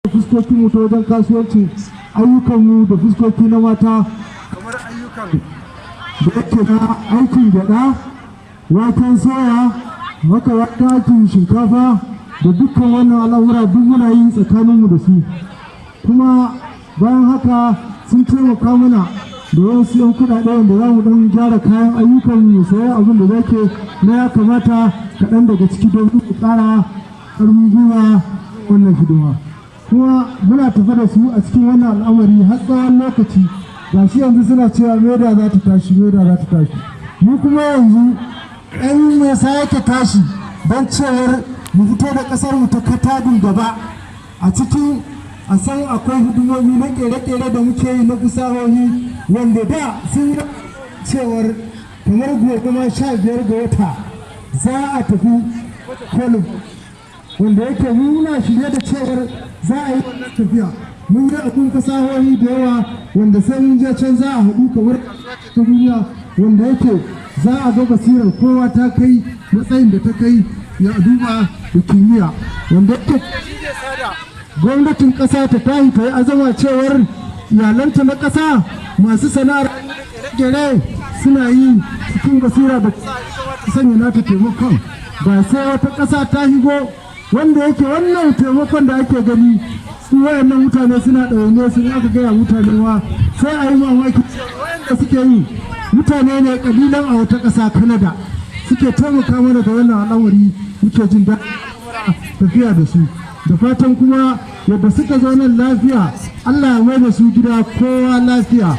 Fuskokinmu ta wajen kasuwanci, ayyukanmu da fuskoki na mata, kamar ayyukan da yake na aikin gyada, waken soya, maka aikin shinkafa da dukkan wannan al'amura, duk muna yi tsakaninmu da su. Kuma bayan haka sun taimaka mana da wasu 'yan kuɗaɗe wanda za mu ɗan gyara kayan ayyukan mu, sayi abin da zake na ya kamata kaɗan daga ciki domin mu ƙara ƙarfin gwiwa wannan hidima. Kuma muna tafe da su a cikin wannan al'amari har tsawon lokaci. Ga shi yanzu suna cewa meda za ta tashi, meda za ta tashi. Mu kuma yanzu ɗan mai sake tashi don cewar mu fito da ƙasar mu ta katagun gaba a cikin a san akwai hidimomi na ƙere-ƙere da muke yi na fasahohi, wanda da sun yi cewar kamar gobe ma 15 ga wata za a tafi kolin, wanda yake muna shirye da cewar za a yi wannan tafiya. Mun yi abun fasahohi da yawa wanda sai mun je can za a haɗu kamar ta duniya, wanda yake za a ga basirar kowa ta kai matsayin da ta kai ya duba da kimiyya, wanda yake gwamnatin ƙasa ta tahi ta yi azama cewar iyalanta na ƙasa masu sana'ar kere suna yi cikin basira da sanya nata taimakon, ba sai wata ƙasa ta higo, wanda yake wannan taimakon da ake gani su wayannan mutane suna ɗaune su. Aka gaya mutane ma sai a yi mamaki da suke yi. Mutane ne kalilan a wata ƙasa Kanada suke taimaka mana da wannan al'amari. Muke jin daɗi tafiya da su, da fatan kuma yadda suka zo nan lafiya, Allah ya mai da su gida kowa lafiya.